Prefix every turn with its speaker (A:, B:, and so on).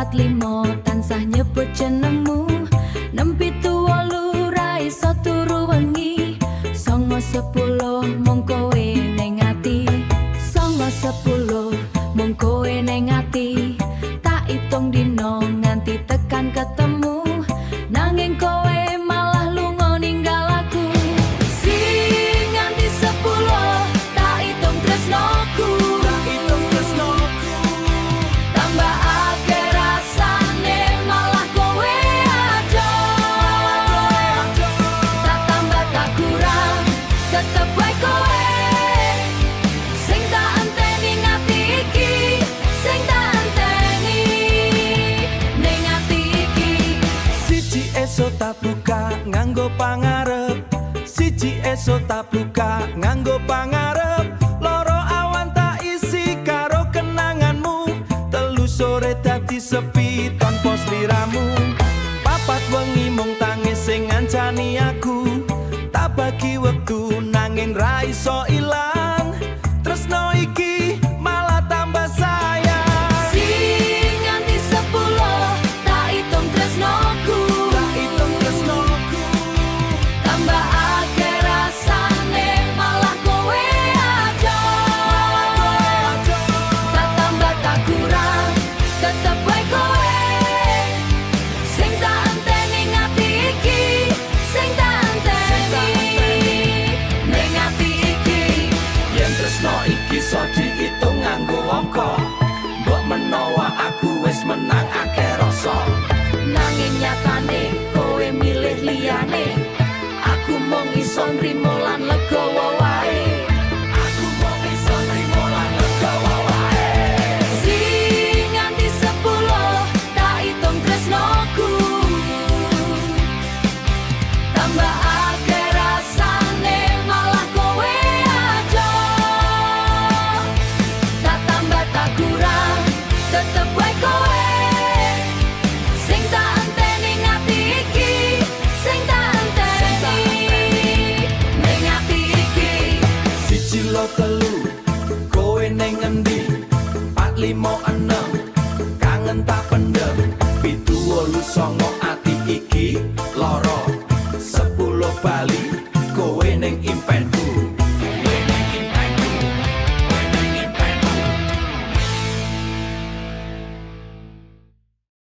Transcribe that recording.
A: Papat limo tansah nyebut jenengmu. Nem pitu wolu ra iso turu wengi. Songo 10 mung kowe ning ati. Songo 10 mung kowe ning ati. Tak itung dino nganti tekan ketemu. Nanging kowe malah lunga ninggal aku. Sing nganti 10 tak itung tresnoku.
B: Tak itung tresnoku.
A: Tambah akeh rasane malah kowe adoh. Tak tambah tak kurang tetep wae kowe. Sing tak enteni ngati iki, sing tak enteni ning ati iki.
B: 1 esuk tak buka nganggo pangarep. 1 esuk tak buka nganggo pangarep. 2 awan tak isi karo kenanganmu. 3 sore dadi sepi tanpa sliramu. 4 wengi mung tangis sing ngancani aku. Tak bagi wektu nanging ra iso ilang. Tresno iki malah tambah sayang.
A: Sing nganti 10 tak itung tresnoku.
B: Tak itung tresnoku.
A: Tambah akeh rasane malah kowe adoh. Tak tambah tak kurang tetep wae kowe. Sing tak enteni ngati iki, sing tak enteni ning ati iki.
B: Yen tresno iki iso diitung nganggo angka, mbok menawa aku wis menang akeh rasa.
A: Nanging nyatane kowe milih liyane. Aku mung iso nrimo lan legowo wae.
B: Aku mung iso nrimo lan legowo wae.
A: Sing nganti 10 tak itung tresnoku. Tambah akeh rasane malah kowe adoh. Tak tambah tak kurang tetep wae kowe. Sing tak enteni ngati iki, sing tak enteni ning ati iki.
B: 1 2 3 kowe ning endi? 4 5 6 kangen tak pendem. 7 8 9 ati iki lara. 10 bali.